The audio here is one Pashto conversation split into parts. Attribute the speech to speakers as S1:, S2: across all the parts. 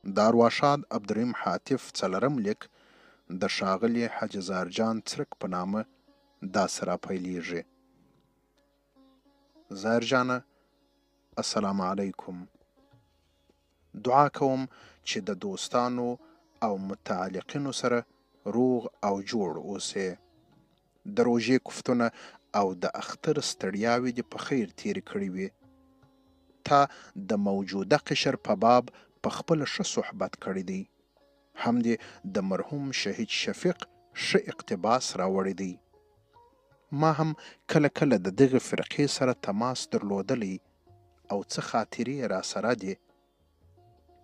S1: د ارواښاد عبدالرحیم هاتف څلرم لیک د ښاغلي حاجي ظاهر جان څرک په نامه داسې راپیلیږي. ظاهر جانه السلام علیکم. دعا کوم چې د دوستانو او متعلقینو سره روغ او جوړ اوسې. د روژې کوفتونه او د اختر ستړیاوې دې په خیر تېرې کړې وي. تا د موجوده قشر په باب په خپله ښه صحبت کړی دی. هم دې د مرحوم شهید شفیق ښه اقتباس راوړی دی. ما هم کله کله د دغې فرقې سره تماس درلودلی او څه خاطرې یې راسره دي.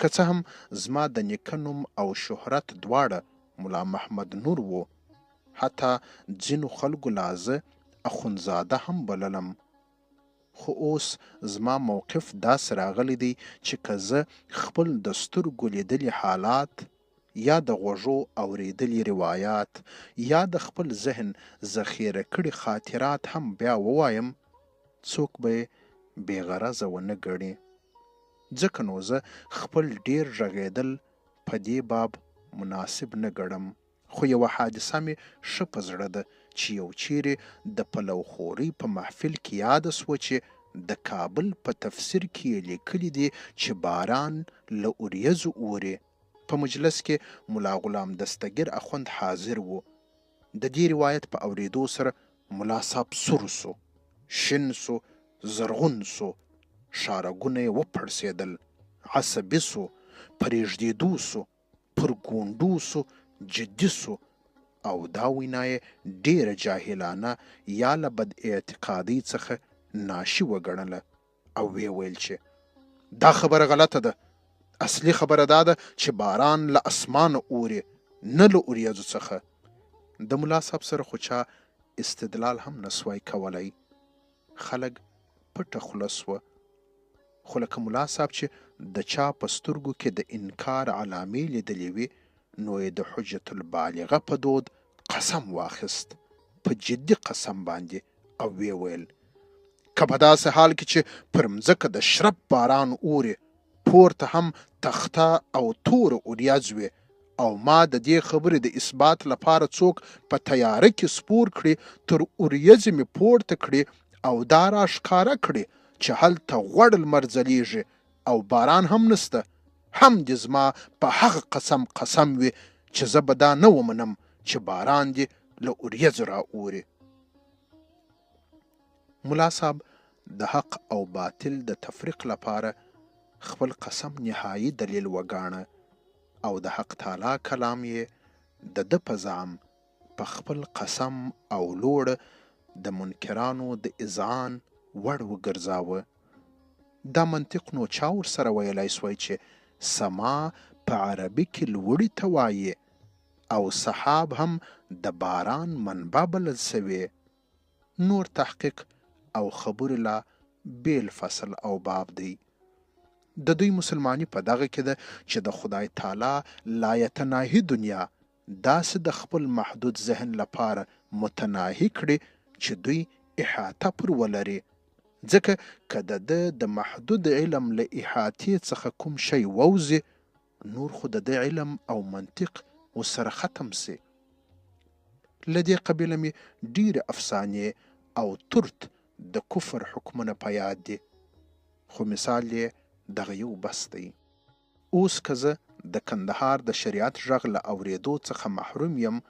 S1: که څه هم زما د نیکه نوم او شهرت دواړه ملا محمد نور وو، حتی ځینو خلکو لا زه اخندزاده هم بللم، خو اوس زما موقف داسې راغلی دی چې که زه خپل د سترګو لیدلي حالات یا د غوږو اورېدلي روایات یا د خپل ذهن ذخیره کړي خاطرات هم بیا ووایم، څوک به یې بې غرضه ونه ګڼي. ځکه نو زه خپل ډېر ږغېدل په دې باب مناسب نه ګڼم. خو یوه حادثه مې ښه په زړه ده چې یو چېرې د پلو خورۍ په محفل کې یاده شوه چې د کابل په تفسیر کې یې لیکلي دي چې باران له اوریځو اوري. په مجلس کې ملا غلام دستګیر اخوند حاضر وو. د دې روایت په اورېدو سره ملا صاحب سور شو، شین شو، زرغون شو، شارګونه یې وپړسېدل، عصبي شو، په رېږدېدو شو، پر ګونډو شو، جدي شو او دا وینا یې ډېره جاهلانه یا له بد اعتقادۍ څخه ناشي وګڼله او ویې ویل چې دا خبره غلطه ده، اصلي خبره دا ده چې باران له اسمانه اوري نه له اوریځو څخه. د ملا صاحب سره خو چا استدلال هم نه سوای کولای. خلک پټه خوله سوه. خو لکه ملا صاحب چې د چا په سترګو کې د انکار علامې لیدلې وي نو یې د حجة البالغه په دود قسم واخیست، په جدي قسم باندې او ویې ویل، که په داسې حال کې چې پر مځکه د شرپ باران اوري، پورته هم تخته او توره اوریځ وي او ما د دې خبرې د اثبات لپاره څوک په تیاره کې سپور کړي، تر اوریځې مې پورته کړي او دا را ښکاره کړي چې هلته غوړ لمر ځلیږي او باران هم نشته، هم دې زما په هغه قسم قسم وي چې زه به دا نه ومنم چې باران دې له اوریځو را اوري. ملا صاحب د حق او باطل د تفریق لپاره خپل قسم نهایي دلیل وګاڼه او د حق تعالی کلام یې د ده په زعم په خپل قسم او لوړه د منکرانو د اذعان وړ وګرځاوه. دا منطق نو چا ورسره ویلای سوای چې سما په عربي کې لوړي ته وایي او سحاب هم د باران منبع بلل سوې. نور تحقیق او خبرې لا بېل فصل او باب دی. د دوی مسلماني په دغه کې ده چې د خدای تعالی لایتناهي دنیا داسې د خپل محدود ذهن لپاره متناهي کړي چې دوی احاطه پر ولري، ځکه که د ده د محدود علم له احاطې څخه کوم شی ووځي، نور خو د ده علم او منطق ورسره ختم شي. له دې قبیله مې ډېرې افسانې او ترت د کفر حکمونه په یاد دي، خو مثال یې دغه یو بس دی. اوس که زه د کندهار د شریعت ږغ له اورېدو څخه محروم یم،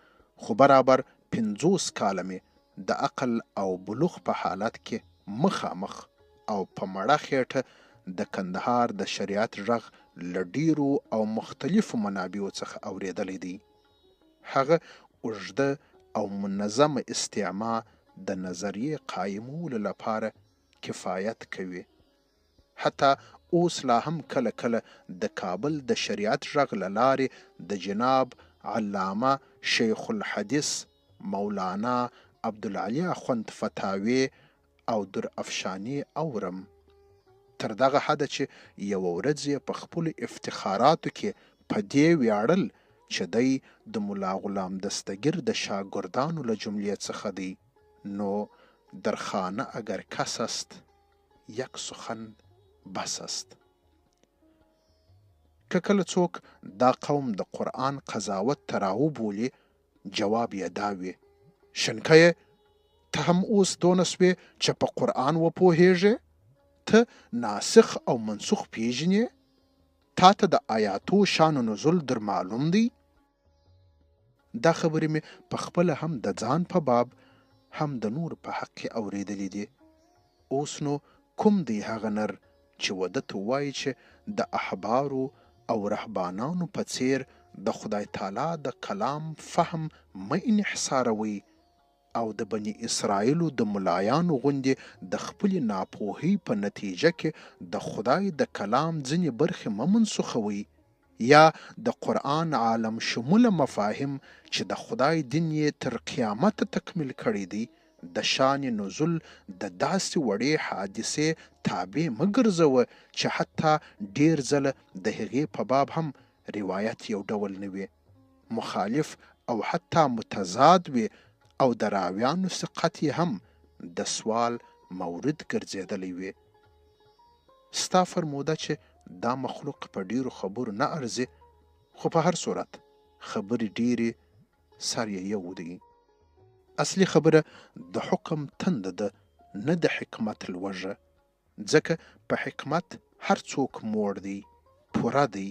S1: خو برابر 50 کاله مې د عقل او بلوغ په حالت کې مخامخ او په مړه خېټه د کندهار د شریعت ږغ له ډېرو او مختلفو منابعو څخه اورېدلی دی. هغه اوږده او منظمه استعما د نظریې قایمولو لپاره کفایت کوي. حتی اوس لا هم کله کله د کابل د شریعت ږغ له لارې د جناب علامه شیخ الحدیث مولانا عبدالعلي اخوند فتاوې او در افشانې اورم. تر دغه حده چې یوه ورځ یې په خپلو افتخاراتو کې په دې ویاړل چې دی د ملا غلام دستګیر د شاګردانو له جملې څخه دی، نو در خانه اګر کس است یک سخن بس است. که کله څوک دا قوم د قرآن قضاوت ته راوبولي، جواب یې دا وي، شنکیه! ته هم اوس دونه سوې چه په قرآن وپوهېږې؟ ته ناسخ او منسوخ پېژنې؟ تا ته د آیاتو شان نزول در معلوم دی؟ دا خبرې مې په خپله هم د ځان په باب هم د نورو په حق کې اورېدلې دي. اوس نو کوم دی هغه نر چې وده ته ووايي چې د احبارو او رهبانانو په څېر د خدای تعالی د کلام فهم مه انحصاروئ او د بني اسرائیلو د ملایانو غوندې د خپلې ناپوهۍ په نتیجه کې د خدای د کلام ځینې برخې مه منسوخوئ یا د قرآن عالم شموله مفاهیم چې د خدای دین یې تر قیامته تکمیل کړی دی د شان نزول د داسې وړې حادثې تابع مه ګرځوه چې حتی ډېر ځله د هغې په باب هم روایت یو ډول نه وي، مخالف او حتی متضاد وي او د راویانو ثقت یې هم د سوال مورد ګرځېدلی وي. ستا فرموده چې دا مخلوق په ډېرو خبرو نه ارزي، خو په هر صورت خبرې ډېرې سر یې یو دی. اصلي خبره د حکم تنده ده نه د حکمت لوږه، ځکه په حکمت هر څوک موړ دی، پوره دی،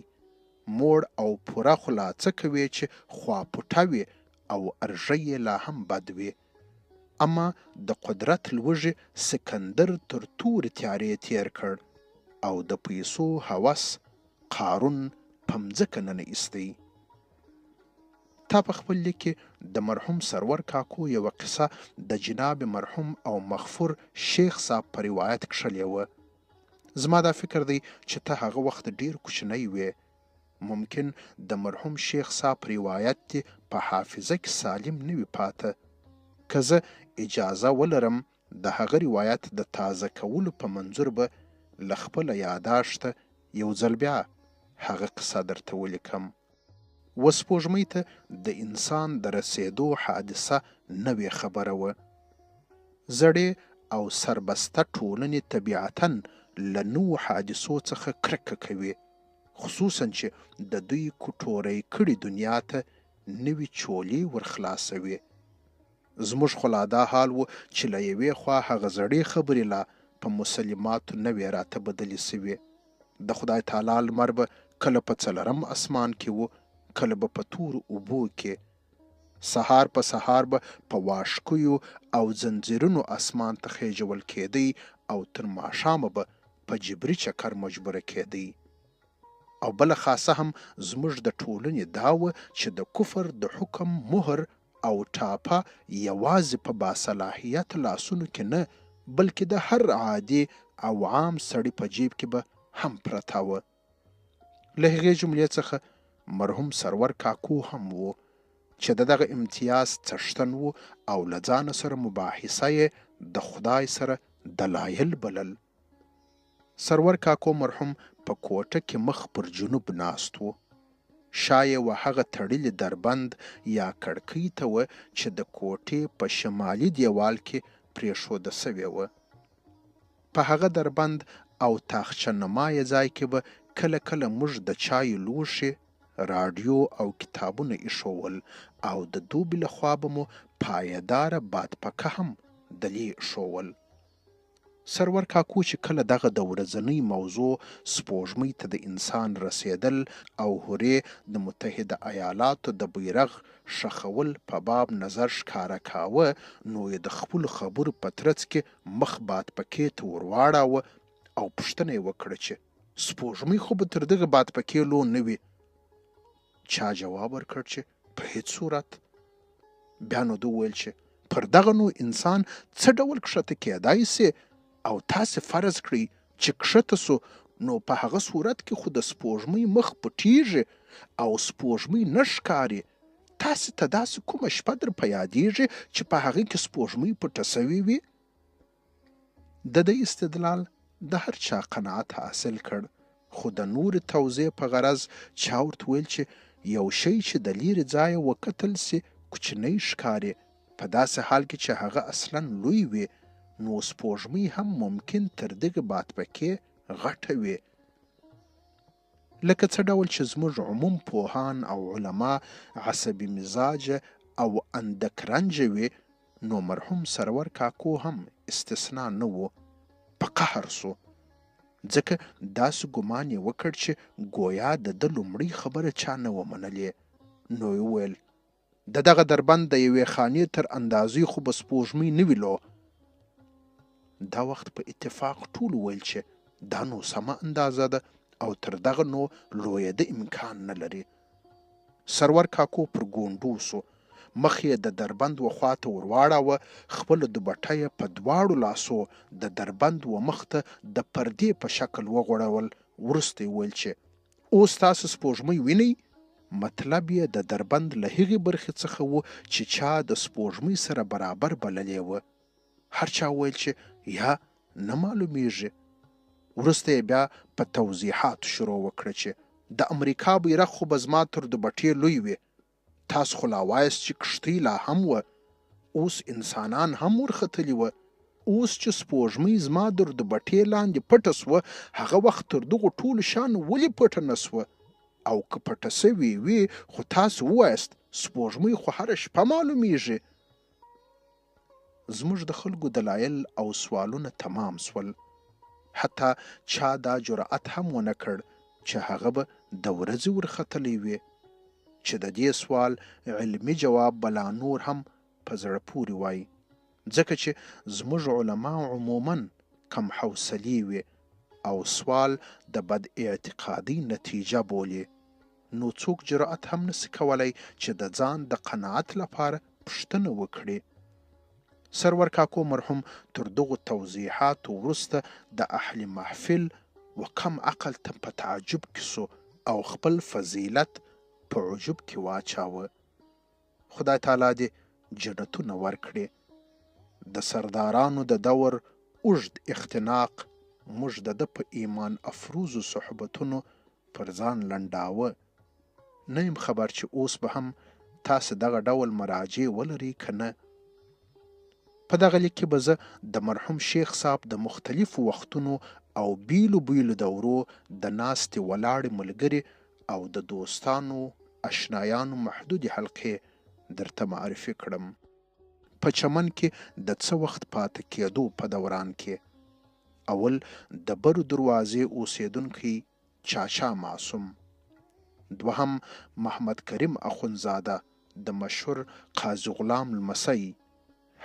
S1: موړ او پوره خو لا څه کوې چې خوا پوټه وي او ارژی یې لا هم بد وي. اما د قدرت لوږې سکندر تر تورې تیارې تېر کړ او د پیسو هوس قارون په مځکه ننه ایستی. تا په خپل لیک کې د مرحوم سرور کاکو یوه قصه د جناب مرحوم او مغفور شیخ صاحب په روایت کښلې وه. زما دا فکر دی چې ته هغه وخت ډېر کوچنی وې. ممکن د مرحوم شیخ صاحب روایت دې په حافظه کې سالم نه وي پاته. که زه اجازه ولرم د هغه روایت د تازه کولو په منظور به له خپله یاداشته یو ځل بیا هغه قصه درته ولیکم. و سپوږمۍ ته د انسان د رسېدو حادثه نوې خبره وه. زړې او سربسته ټولنې طبیعتاً له نوو حادثو څخه کرکه کوي، خصوصاً چې د دوی کټوری کړې دنیا ته نوې چولې ورخلاصوي. زموږ خو لا دا حال و چې له یوې خوا هغه زړې خبرې لا په مسلماتو نه وې راته بدلې شوې. د خدای تعالی لمر به کله په څلورم اسمان کې و، کله به په تورو اوبو کې. سهار په سهار به په واښکیو او ځنځیرونو اسمان ته خېژول کېدی او تر ماښامه به په جبري چکر مجبوره کېدی. او بله خاصه هم زموږ د ټولنې دا وه چې د کفر د حکم مهر او ټاپه یوازې په باصلاحیته لاسونو کې نه، بلکې د هر عادي او عام سړي په جیب کې به هم پرته وه. له هغې جملې څخه مرحوم سرور کاکو هم و، چې د دغه امتیاز څښتن و او له ځانه سره مباحثه یې د خدای سره دلایل بلل. سرور کاکو مرحوم په کوټه کې مخ پر جنوب ناست و. شا یې و هغه تړلي دربند یا کړکۍ ته وه چې د کوټې په شمالي دېوال کې پرېښوده شوې وه. په هغه دربند او تاخچه نمایه ځای کې به کله کله موږ د چایو لوښي، راډیو او کتابونه ایښوول او د دوبي له خوا به مو پایداره بادپکه هم دلې ایښوول. سرور کاکو چې کله دغه د ورځنۍ موضوع سپوږمۍ ته د انسان رسېدل او هورې د متحده ایالاتو د بیرغ ښخول په باب نظر ښکاره کاوه نو یې د خپلو خبرو په ترڅ کې مخ بادپکې ته ورواړاوه او پوښتنه یې وکړه چې سپوږمۍ خو به تر دغې بادپکې لو نه وي؟ چا جواب ورکړ چې په هیڅ صورت. بیا نو ده وویل چې پر دغه نو انسان څه ډول کښته کېدای سي او تاسې فرض کړئ چې کښته سو نو په هغه صورت کې خو د سپوږمۍ مخ پټیږي او سپوږمۍ نه ښکاري. تاسې ته داسې کومه شپه در په یادیږي چې په هغه کې سپوږمۍ پټه سوې وي؟ د ده استدلال د هر چا قناعت حاصل کړ، خو د نورې توضیح په غرض چا ورته ویل چې یو شی چې د لیرې ځایه وکتل شي کوچنی ښکاري، په داسې حال کې چې هغه اصلاً لوی وي، نو سپوږمۍ هم ممکن تر دغې بادپکې غټه وي. لکه څه ډول چې زموږ عموم پوهان او علما عصبي مزاجه او اندک رنجه وي، نو مرحوم سرور کاکو هم استثنا نه و، په قهر شو، ځکه داسې ګومان یې وکړ چې ګویا د ده لومړۍ خبره چا نه وه منلې، نو یې وویل، د دغه دربند د یوې خانې تر اندازې خو به سپوږمۍ نه وي لو. دا وخت په اتفاق ټولو ویل چې دا نو سمه اندازه ده او تر دغه نو لویېده امکان نه لري. سرور کاکو پر ګونډو شو، مخ یې د دربند و خوا ته ورواړاوه، خپله دوبټه یې په دواړو لاسو د دربند و مخ ته د پردې په شکل وغوړول، وروسته یې وویل چې اوس تاسو سپوږمۍ وینئ؟ مطلب یې د دربند له هغې برخې څخه و چې چا د سپوږمۍ سره برابر بللې وه. هر چا ویل چې یا نه معلومیږي. وروسته یې بیا په توضیحاتو شروع وکړه چې د امریکا بیرغ خو به زما تر دوبټې لوی وي. تاسو خو لا وایاست چې کښتۍ لا هم وه، اوس انسانان هم ورختلي وه. اوس چې سپوږمۍ زما در دوبټې لاندې پټه شوه، هغه وخت تر دغو ټولو شیانو ولې پټه نه شوه؟ او که پټه شوې وي خو تاسو ووایاست سپوږمۍ خو هره شپه معلومیږي. زموږ د خلکو دلایل او سوالونه تمام شول. حتی چا دا جرأت هم ونه کړ چې هغه به د ورځې ورختلی وي، چې د دې سوال علمي جواب به لا نور هم په زړه پورې وای، ځکه چې زموږ علما عموماً کم حوصلې وي او سوال د بد اعتقادۍ نتیجه بولي، نو څوک جرأت هم نشي کولای چې د ځان د قناعت لپاره پوښتنه وکړي. سرور کاکو مرحوم تر دغو توضیحاتو وروسته د اهل محفل و کم عقل ته په تعجب کې شو او خپل فضیلت په عجب کې واچاوه. خدای تعالی دې جنتونه ورکړي. د سردارانو د دور اوږد اختناق موږ د ده په ایمان افروزو صحبتونو پر ځان لنډاوه. نه یم خبر چې اوس به هم تاسې دغه ډول مراجع ولرئ که نه؟ په دغه لیک کې به زه د مرحوم شیخ صاحب د مختلفو وختونو او بیلو بیلو دورو د ناستې ولاړې ملګري او د دوستانو اشنایانو محدودې حلقې درته معرفي کړم. په چمن کې د څه وخت پاتې کېدو په دوران کې اول د برو دروازې اوسېدونکی چاچا معصوم، دوهم محمد کریم اخوندزاده د مشهور قاضي غلام لمسی،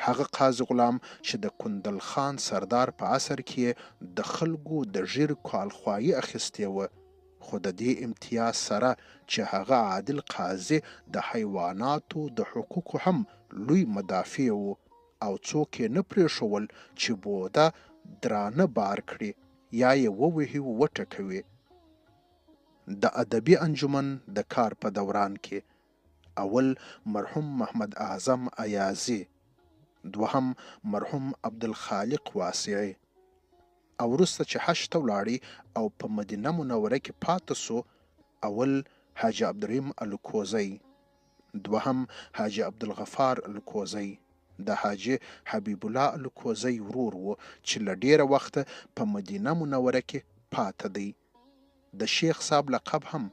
S1: هغه قاضي غلام چې د کندل خان سردار په عصر کې یې د خلکو د ږیر کالخوايي اخیستې وه، خو د دې امتیاز سره چې هغه عادل قاضي د حیواناتو د حقوقو هم لوی مدافع و او څوک یې نه پرېښوول چې بوده درانه بار کړي یا یې ووهي و وټکوي. د ادبي انجمن د کار په دوران کې اول مرحوم محمد اعظم ایازي، دوهم مرحوم عبدالخالق واسعي او وروسته چې حج ته ولاړی او په مدینه منوره کې پاته شو، اول حاجي عبدالرحیم الکوزی، دوهم حاجي عبدالغفار الکوزی، د حاجي حبیب الله الکوزی ورور و چې له ډېره وخته په مدینه منوره کې پاته دی. د شیخ صاحب لقب هم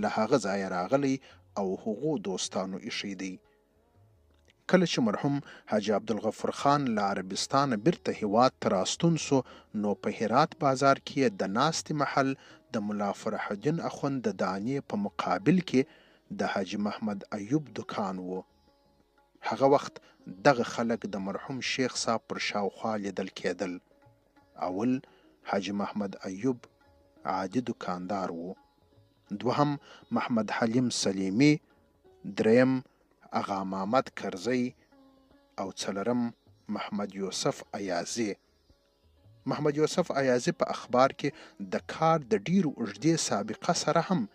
S1: له هغه ځایه راغلی او هغو دوستانو ایښی دی. کله چې مرحوم حاجي عبدالغفور خان له عربستانه بیرته هیواد ته راستون شو نو په هرات بازار کې یې د ناستې محل د ملا فرح الدین اخوند د دانې په مقابل کې د حاجي محمد ایوب دوکان و. هغه وخت دغه خلک د مرحوم شیخ صاحب پر شاوخوا لیدل کېدل. اول حاجي محمد ایوب عادي دوکاندار و، دوهم محمد حلیم سلیمي، دریم اغا مامد کرزی او څلورم محمد یوسف ایازي. محمد یوسف ایازي په اخبار کې د کار د ډېرې اوږدې سابقه سره هم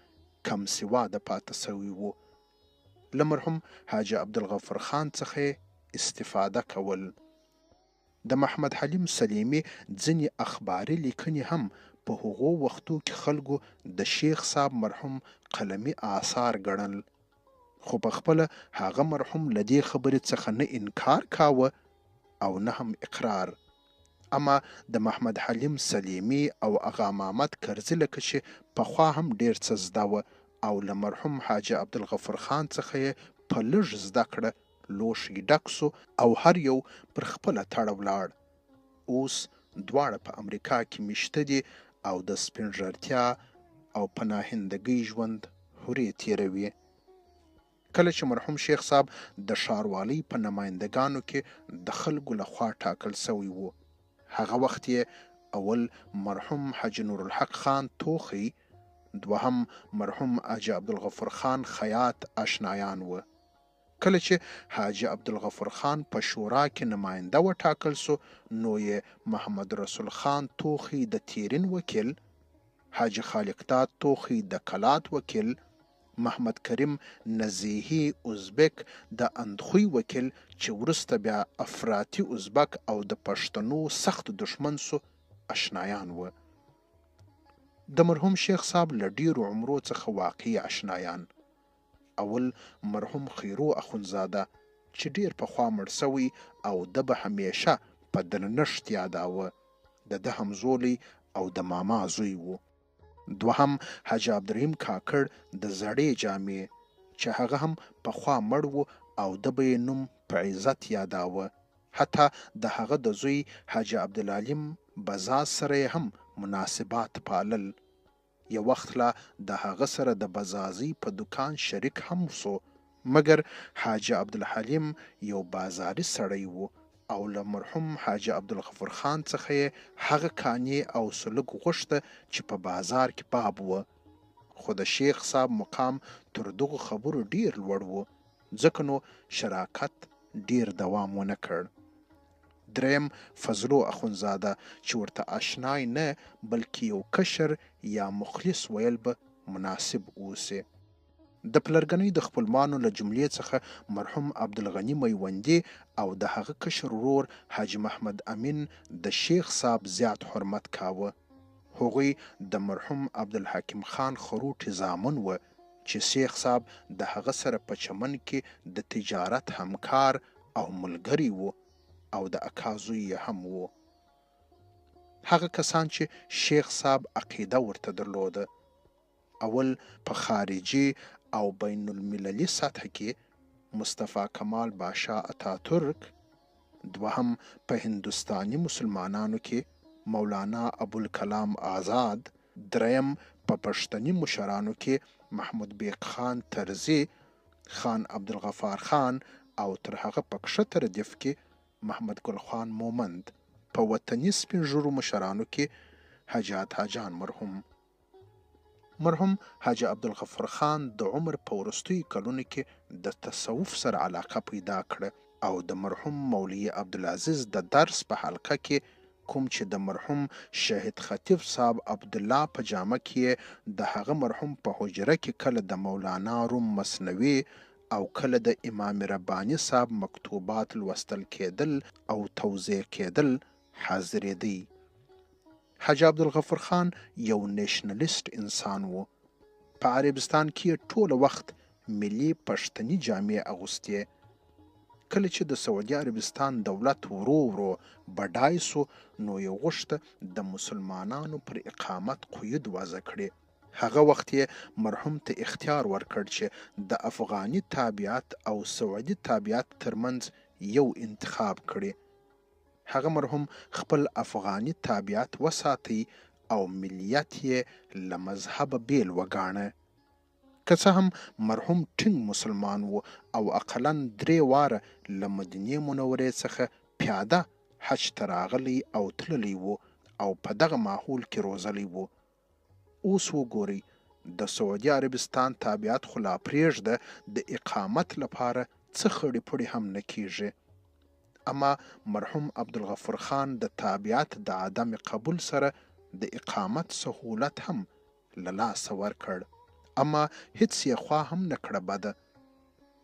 S1: کم سواده پاتې شوی و. له مرحوم حاجي عبدالغفور خان څخه یې استفاده کول. د محمد حلیم سلیمي ځینې اخباري لیکنې هم په هغو وختو کې خلکو د شیخ صاحب مرحوم قلمي آثار ګڼل، خو په خپله هغه مرحوم له دې خبرې څخه نه انکار کاوه او نه هم اقرار. اما د محمد حلیم سلیمي او اغا محمد کرزي لکه چې پخوا هم ډېر څه زده وه او له مرحوم حاجي عبدالغفور خان څخه یې په لږ زده کړه لوښی ډک شو او هر یو پر خپله تړه ولاړ. اوس دواړه په امریکا کې میشته دي او د سپینږرتیا او پناهندګۍ ژوند هورې تېروي. کله چې مرحوم شیخ صاحب د ښاروالۍ په نمایندګانو کې د خلکو له خوا ټاکل شوی و، هغه وخت یې اول مرحوم حاجي نورالحق خان توخی، دوهم مرحوم حاجي عبدالغفور خان خیاط آشنایان و. کله چې حاجي عبدالغفور خان په شورا کې نماینده وټاکل شو، نو یې محمد رسول خان توخی د تیرین وکیل، حاجي خالقداد توخی د کلات وکیل، محمد کریم نزیهي ازبک د اندخوی وکیل چې وروسته بیا افراطي ازبک او د پښتنو سخت دښمن شو، اشنایان وه. د مرحوم شیخ صاحب له ډیرو عمرو څخه واقعي اشنایان. اول مرحوم خیرو اخندزاده چې ډیر پخوا مړ شوی او ده به همیشه په درنښت یاداوه، د ده همزولی او د ماما زوی و. دوهم حاجي عبدالرحیم کاکړ د زړې جامې چې هغه هم پخوا مړ و او ده به یې نوم په عزت یاداوه، حتی د هغه د زوی حاجي عبدالعلیم بزاز سره یې هم مناسبات پالل. یو وخت لا د هغه سره د بزازۍ په دوکان شریک هم شو، مګر حاجي عبدالحلیم یو بازاري سړی و او له مرحوم حاجي عبدالغفور خان څخه یې هغه کانې او سلوک غوښته چې په بازار کې باب و. خو د شیخ صاحب مقام تر دغو خبرو ډېر لوړ و، ځکه نو شراکت ډېر دوام ونه کړ. دریم فضلو اخندزاده چې ورته اشنای نه بلکې یو کشر یا مخلص ویل به مناسب اوسي. د پلرګنۍ د خپلوانو له جملې څخه مرحوم عبدالغني میوندي او د هغه کشر ورور حاجي محمد امین د شیخ صاحب زیات حرمت کاوه. هغوی د مرحوم عبدالحکیم خان خروټي زامن وه چې شیخ صاحب د هغه سره په چمن کې د تجارت همکار او ملګری و او د اکا زوی یې هم و. هغه کسان چې شیخ صاحب عقیده ورته درلوده. اول په خارجي او بین المللي سطح کې مصطفی کمال باشا اتاترک، دوهم په هندوستاني مسلمانانو کې مولانا ابوالکلام آزاد، دریم په پښتني مشرانو کې محمود بیګ خان طرزي، خان عبدالغفار خان او تر هغه په کښته ردیف کې محمد ګل خان مومند، په وطني سپین ږیرو مشرانو کې حاجي عطا جان مرحوم. مرحوم حاجي عبدالغفور خان د عمر په وروستیو کلونو کې د تصوف سره علاقه پیدا کړه او د مرحوم مولوي عبدالعزیز د درس په حلقه کې کوم چې د مرحوم شهید خطیب صاحب عبدالله په جامه کې یې د هغه مرحوم په حجره کې کله د مولانا روم مثنوي او کله د امام رباني صاحب مکتوبات لوستل کېدل او توضیح کېدل حاضرېدی. حاجي عبدالغفور خان یو نېشنلسټ انسان و. په عربستان کې یې ټوله وخت ملي پښتني جامې اغوستې. کله چې د سعودي عربستان دولت ورو ورو بډای شو نو یې غوښته د مسلمانانو پر اقامت قیود وضع کړي. هغه وخت یې مرحوم ته اختیار ورکړ چې د افغاني تابعیت او سعودي تابعیت ترمنځ یو انتخاب کړي. هغه مرحوم خپل افغاني تابعیت وساتی او ملیت یې له مذهبه بېل وګاڼه. که څه هم مرحوم ټینګ مسلمان و او اقلاً درې واره له مدینې منورې څخه پیاده حج ته راغلی او تللی و او په دغه ماحول کې روزلی و، اوس وګورئ د سعودي عربستان تابعیت خو لا پرېږده د اقامت لپاره څه خړې پړې هم نه کېږي. اما مرحوم عبدالغفور خان د تابعیت د عدم قبول سره د اقامت سهولت هم له لاسه ورکړ اما هیڅ یې خوا هم نه کړه بده.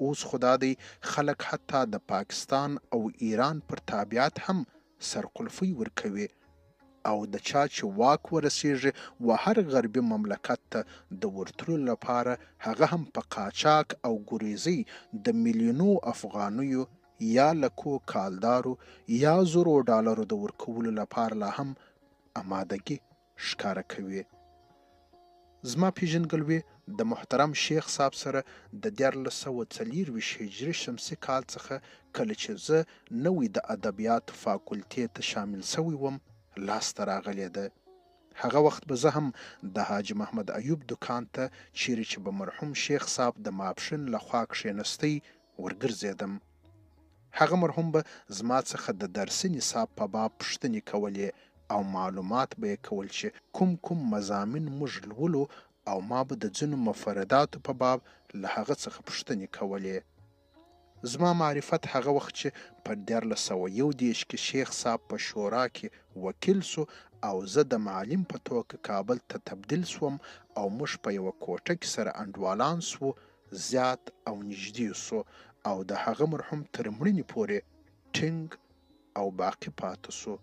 S1: اوس خو دا دی خلک حتی د پاکستان او ایران پر تابعیت هم سرقلفۍ ورکوي او د چا چې واک ورسېږي و هر غربي مملکت ته د ورتلو لپاره هغه هم په قاچاق او ګریزۍ د میلیونو افغانیو یا لکو کالدارو یا زرو ډالرو د ورکولو لپاره لا هم امادګي ښکاره کوي. زما پېژندګلوي د محترم شیخ صاحب سره د 1324 هجري شمسي کال څخه کله چې زه نوی د ادبیاتو فاکولتې ته شامل شوی وم لاسته راغلې ده. هغه وخت به زه هم د حاجي محمد ایوب دوکان ته چیرې چې به مرحوم شیخ صاحب د ماپښین له خوا کښېنستی ورګرځېدم. هغه مرحوم به زما څخه د درسي نصاب په باب پوښتنې کولې او معلومات به یې کول چې کوم کوم مضامین موږ لولو او ما به د ځینو مفرداتو په باب له هغه څخه پوښتنې کولې. زما معرفت هغه وخت چې په 1331 کې شیخ صاحب په شورا کې وکیل شو او زه د معلم په توګه کابل ته تبدیل شوم او موږ په یوه کوټه کې سره انډوالان شوو زیات او نږدې شو او د هغه مرحوم تر مړینې پورې ټینګ او باقي پاتې شو.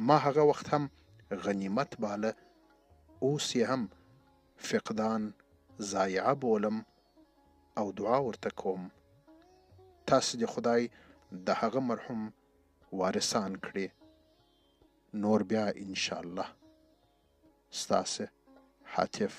S1: ما هغه وخت هم غنیمت باله، اوس یې هم فقدان ضایعه بولم او دعا ورته کوم. تاسې دې خدای د هغه مرحوم وارثان کړي. نور بیا انشاالله. ستاسې هاتف.